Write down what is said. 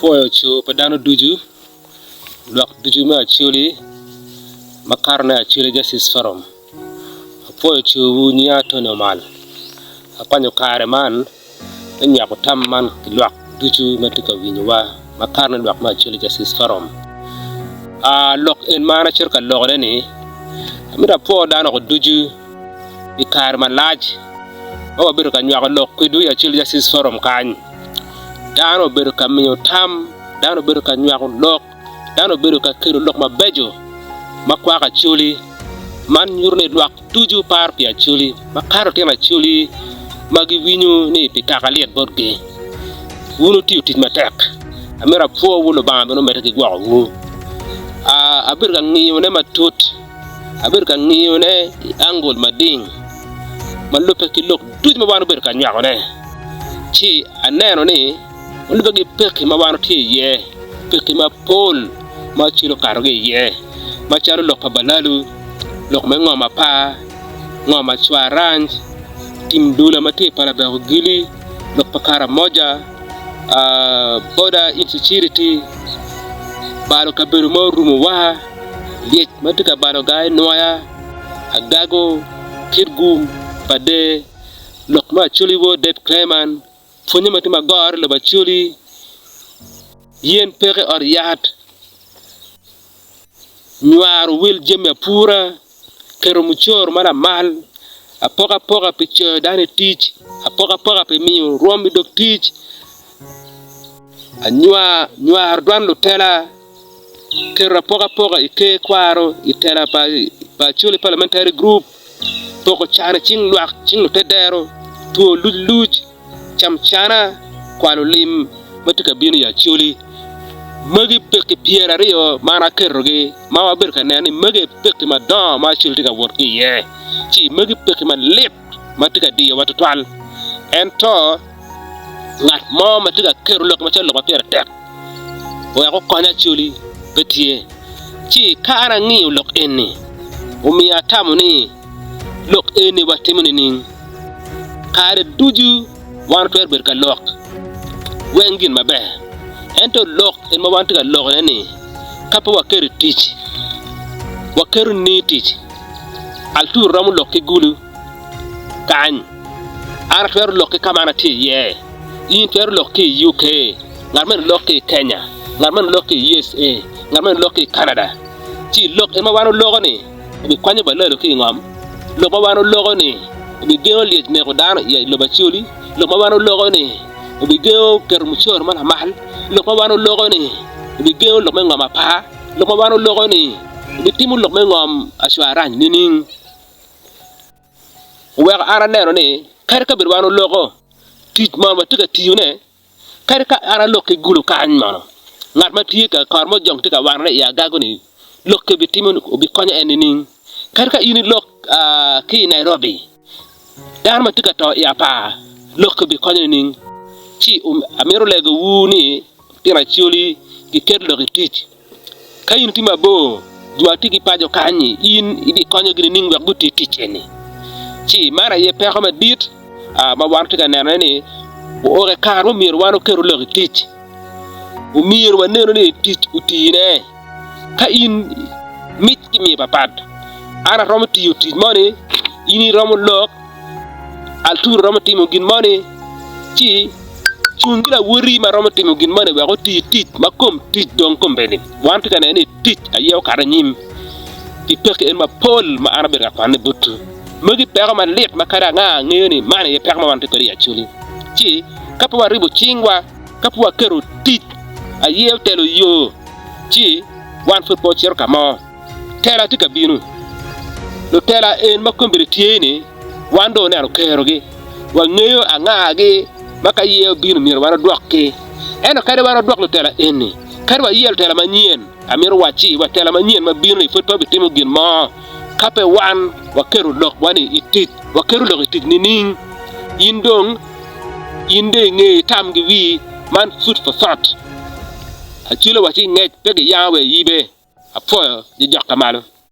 Apwoyo co pa dano ducu, lwak ducu me Acholi makatone Acholi Justice Forum. Apwoyo cowu nyinga Tony Omal. Akwanyo kare man me nywako tam man ki lwak ducu ma tye ka winyowa makatone lwak me Acholi Justice Forum. Lok en ma an acito ka lokone ni amito apwo dano woko ducu i kare malac ma wabedo ka nywako lok kwedwu i Acholi Justice Forum kany. Dano obedo ka miyo tam, dano obedo ka nywako lok, dano obedo ka kelo lok mabeco ma kwako Acholi. Man nyuto ni lwak ducu paro pi Acholi, makato litino Acholi ma giwinyo ni pi kaka lyet botgi. Wun wutiyo tic matek, amito apwowu Lubanga bene omedde ki gwokowu. Abedo ka ngiyone matut, abedo ka ngiyone i angul mading ma lubbe ki lok ducu ma wan obedo ka nywakone. Ci aneno ni ma lubbe ki pekki ma wan watye iye, pekki mapol ma Acholi okatogi iye macalo lok pa balalu, lok me ngom apar, ngom acwaranc, tim dula ma tye i pala beko gili, lok pa Karamoja, border insecurity, balo kabedo ma orumowa, lyec ma tye ka balo gaa inwoya, agago, kit gum pa der, lok me Acholi wod Dave Clayman, pwonye ma tye magoro i lobo Acholi, yen peke i ot yat, nywaro wel jami apura, keto mucoro ma lamal, apokapoka pi coyo dano i tic, apokapoka pi miyo rwom i dog tic, nywaro dwan lutela, keto apokapoka i ker kwaro i tela pa Acholi Parliamentary Group, poko can i cing lwak cing lutedero, two luc luc. Camcana kwalo lim ma tye ka bino i Acholi. Magi pekki pyeraryo ma an aketogi ma wabedo ka neno ni magi aye pekki madongo ma Acholi tye ka wot ki iye. Ci magi pekki malit ma tye ka diyowa tutwal. Ento ngat mo ma tye ka keto lok macalo lok ma pire tek wek okony Acholi pe tye. Ci ka an angiyo lok eni, omiyo atamo ni lok eni watimo nining? Kare ducu wan watwero bedo ka lok weng gin maber, ento lok en ma wan tye ka lokone ni ka pe waketo i tic, waketo ni i tic. Altur romo lok ki gulu kany, an atwero lok ki ka ma an atye iye, in itwero lok ki i UK, ngat meno lok ki i Kenya, ngat meno lok ki i USA, ngat meno lok ki i Canada. Ci lok en ma wan oloko-ni obikwanyo balalo ki i ngom, lok ma wan oloko ni obigengo lyec neko dano i lobo Acholi, lok ma wan oloko ni obigengo keto mucoro ma lamal, lok ma wan oloko ni obigengo lok me ngom apar, lok ma wan oloko ni obitimo lok me ngom acwarany nining? Oweko an aneno ni kadi ka bed wan oloko tic mo watye ka tiyone Kadi ka an alok ki gulu kany mono, ngat ma tye ka kore mo jong tye ka wanone i agago-ni, lokke obitimo obikonyo en nining? Kadi ka in ilok ki i Nairobi, dano ma tye ka to i apar, lokke obikonyo nining? Ci amito legowu ni lutino Acholi giket lok i tic. Ka in itye mabor, jo ma tye ki paco kany-nyi, in ibikonyogi nining wek guti tic eni? Ci man aye peko madit ma wan watye ka nenone ni oo i kare ma myero wan waketu lok i tic. Omyero wanenu ni tic otine. Ka in mic kimiyo papat, an aromo tiyo tic moni, in iromo lok, Altur romo timo gin moni, ci cung ki lawoti ma romo timo gin moni wek oti tic ma kom tic dong kombeddi. Wan watye ka neno ni tic aye okato anyim pi pekki eni mapol ma an abedo ka kwanone botwu. Magi peko malit ma kadi anga ngeyo ni man aye peko ma wan watye kwede i Acholi. Ci ka pe waribo cingwa, ka pe waketo tic aye otelo yo, ci wan pud pe wacito ka mo. Tela tye ka bino. Lutela en ma kombeddi tye-ni, wan dong oneno kerogi. Wangeyo angagi ma ka ye obino myero wan odwokgi. Ento kadi wan odwok lutela eni, kadi wayer lutela manyen, amito wacci wa tela manyen ma bino-ni pud pe obitimo gin mo ka pe wan waketo lokwa-ni i tic. Waketo lok i tic nining? In dong in dong ingeyo itam ki wii man food for thought. Acwele wacci ngec pe giyango wa i yibe. Apwoyo jojok ka malo.